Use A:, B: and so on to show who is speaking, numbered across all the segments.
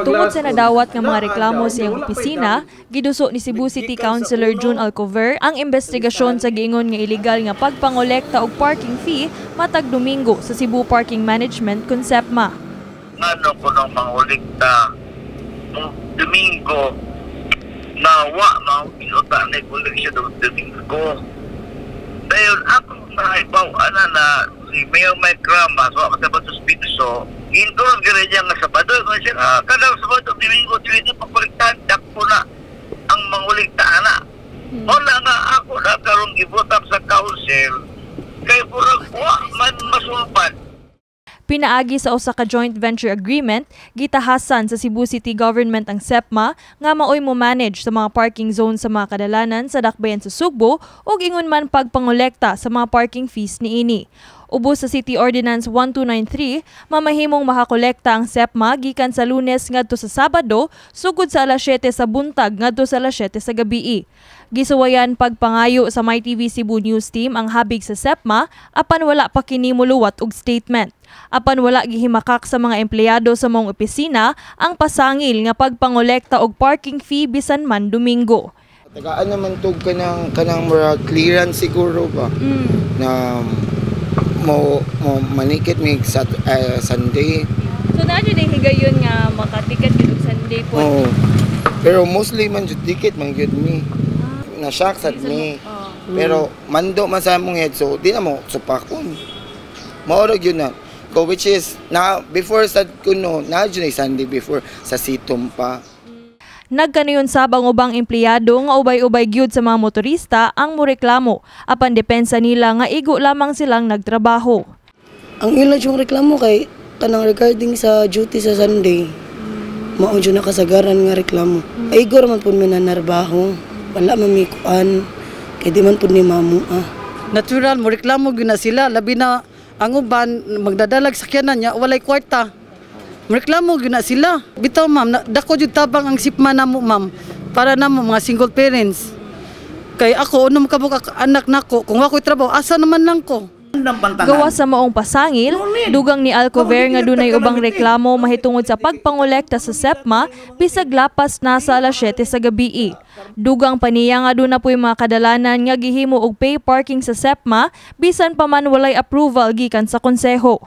A: Tungod sa nadawat nga mga reklamo sa iyang opisina, giduso ni Cebu City Councilor June Alcover ang investigasyon sa giingon nga illegal nga pagpangolekta og parking fee matag Domingo sa Cebu Parking Management kon SEPMA.
B: Ngano kuno mangolekta Domingo na wa mao ginuta ni koleksyon og Domingo? Dayon ako naibaw ana na si Mayor Mike Rama, so ako sa suspenso, endorse gani niya nga Sabado, kung siya nga kanang Sabado, Domingo, dili pagkolektahan, dako na ang mangolekta ana. Wala nga ako na karon gibutak sa council kay murag wa man masulbad.
A: Pinaagi sa usa ka joint venture agreement, gitahasan sa Cebu City Government ang SEPMA nga maoy mo manage sa mga parking zone sa mga kadalanan sa dakbayan sa Sugbo ug ingon man pagpangolekta sa mga parking fees niini. Ubos sa City Ordinance 1293, mamahimong makakolekta ang SEPMA gikan sa Lunes ngadto sa Sabado sugod sa alas 7 sa buntag ngadto sa alas 7 sa gabii. Gisuwayan pagpangayo sa MyTV Cebu News Team ang habig sa SEPMA apan wala pa kini moluwat og statement. Apan wala gihimakak sa mga empleyado sa maong opisina ang pasangil nga pagpangolekta og parking fee bisan man Domingo.
C: Tagaan naman tug kanang murag clearance siguro ba na mo mo manikit mig sa Sunday.
A: So naa jud higayon nga makatiket gyud og Sunday po?
C: Oo. Pero mostly man jud ticket man gyud mi. Na shock sad mi. Pero mando man sa among head, so di na mo supakon. Mao ra gyud na. Ko which is na before sad kuno na jud na Sunday before sa sitom pa.
A: Nagkanayon sab ang ubang empleyado nga ubay-ubay gyud sa mga motorista ang moreklamo apan depensa nila nga igo lamang silang nagtrabaho.
D: Ang ilan yung reklamo kay kanang regarding sa duty sa Sunday. Mao jud na kasagaran nga reklamo. Ay igo ra man pud mi nanarbaho. Wala man mi kuan kay di man pud ni mamo ah.
E: Natural mo reklamo gyud na sila, labi na ang uban magdadalag sakyanan niya walay kwarta. Reklamo gyud na sila. Bitaw, ma'am, dako jud tabang ang SEPMA namo, ma'am, para namo mga single parents. Kay ako unom ka buok anak nako, kung ako'y trabaho, asa naman lang ko?
A: Gawas sa maong pasangil, dugang ni Alcover nga dunay ubang reklamo mahitungod sa pagpangolekta sa SEPMA bisag lapas na sa alas 7 sa gabii. Dugang pa niya nga duna po'y mga kadalanan nga gihimo og pay parking sa SEPMA bisan pa man walay approval gikan sa konseho.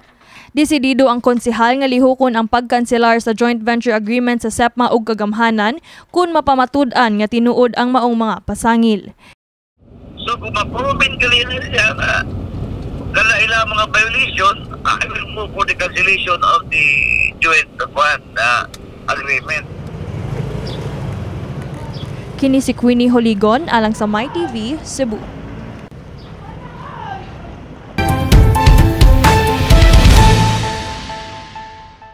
A: Desidido ang konsehal nga lihukon ang pagkanselar sa joint venture agreement sa SEPMA ug kagamhanan kung mapamatud-an nga tinuod ang maong mga pasangil.
B: So kung ma-proven gali siya na kala ilang mga violation, I will move for the cancellation of the joint one agreement.
A: Kini si Queenie Holigon alang sa MyTV, Cebu.